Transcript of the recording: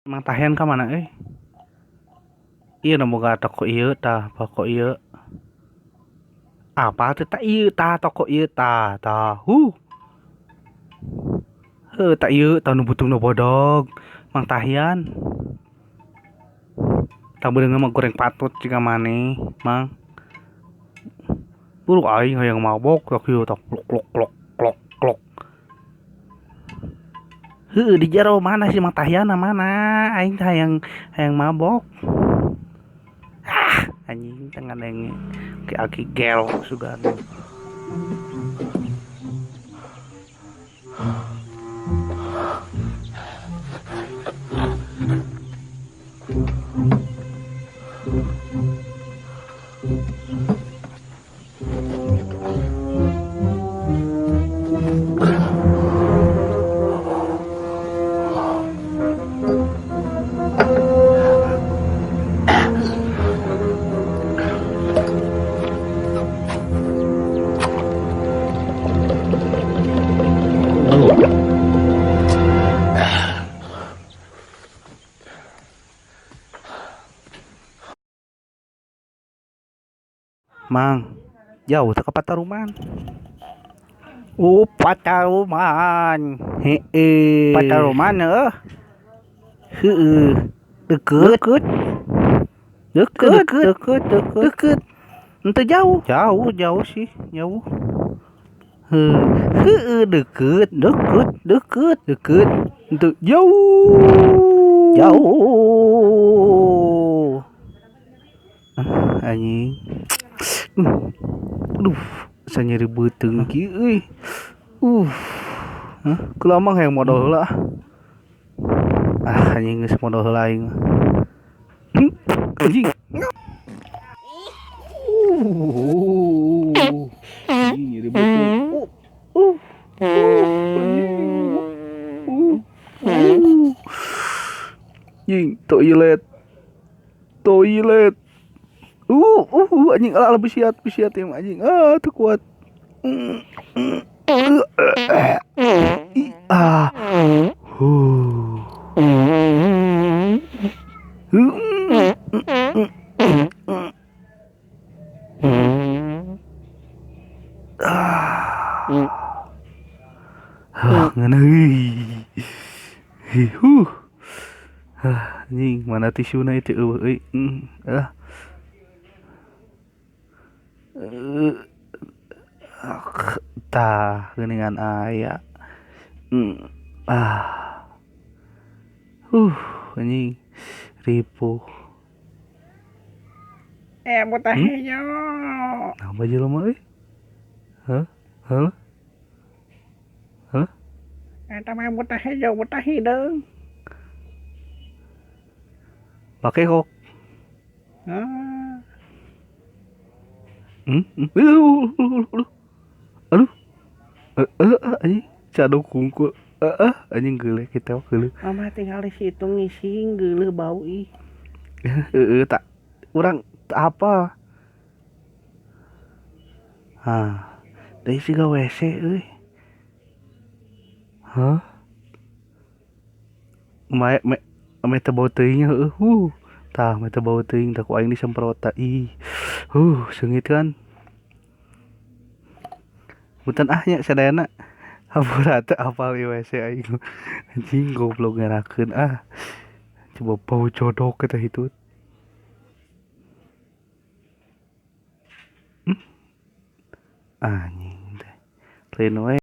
Mang Tahian ka mana euy? Ieu nu boga toko ieu tah, toko ieu. Apa teh tah ieu tah toko ieu tah tah huh. Heuh tah ieu tah nu butungna bodag Mang Tahian. Tah beungeut mah goreng patut jiga maneh, Mang. Buru aing hayang mabok tah kieu tah klok klok klok klok klok. Heuh di jero mana si Mang Tahianna mana? Aing teh hayang hayang mabok. Ah, anjing teh ngadenge aki gelo sugan. Mang, jauh teu ka Pataruman? Oh, Pataruman. Heeh. Pataruman heuh. Heeh. Deukeut. Deukeut. Deukeut, Deukeut, deukeut, deukeut. Deukeut. Henteu jauh. Jauh, jauh sih, jauh. Heuh, heeh deukeut, Deukeut, deukeut. Deukeut. Henteu jauh. Jauh. Ah, anjing. Aduh, asa nyeri beuteung kieu euy. Hah, kumaha Mang hayang modol heula ah. Ah, anjing geus modol heula aing mah. Anjing. Anjing nyeri beuteung. Anjing. Anjing, toilet. Toilet. Anjing alah besiat besiat ieu mah anjing. Ah, teu kuat. Ah. Huh. Ah. Ah, ngeunah euy. Huh. Ah, anjing mana tisuna ieu teh eueuh euy. Ah. Tah geuningan aya. Ah. Anjing ripuh. Eh, buta hejo. Naon jelema euy? Heuh? Heuh? Heuh? Eta mah buta hejo, buta hideung. Pake kok. Ah. Aduh. Aduh. Anjing cadok hungkul. Heeh, anjing geuleuh kitu geuleuh. Mama tinggal di situ ngising geuleuh bau ih. Heeh, tak urang teu apal. Ah, deui siga WC euy. Hah? Mae me me teu bau teuing heueuh. Huh. Tah me teu bau teuing tah ku aing disemprot tah ih. Huh, seungit kan. Punten ah nya sadayana. Hampura teu apal ieu WC aing. Anjing goblok ngerakeun ah. Coba bau codok eta hitut. Anjing teh. Lain wae.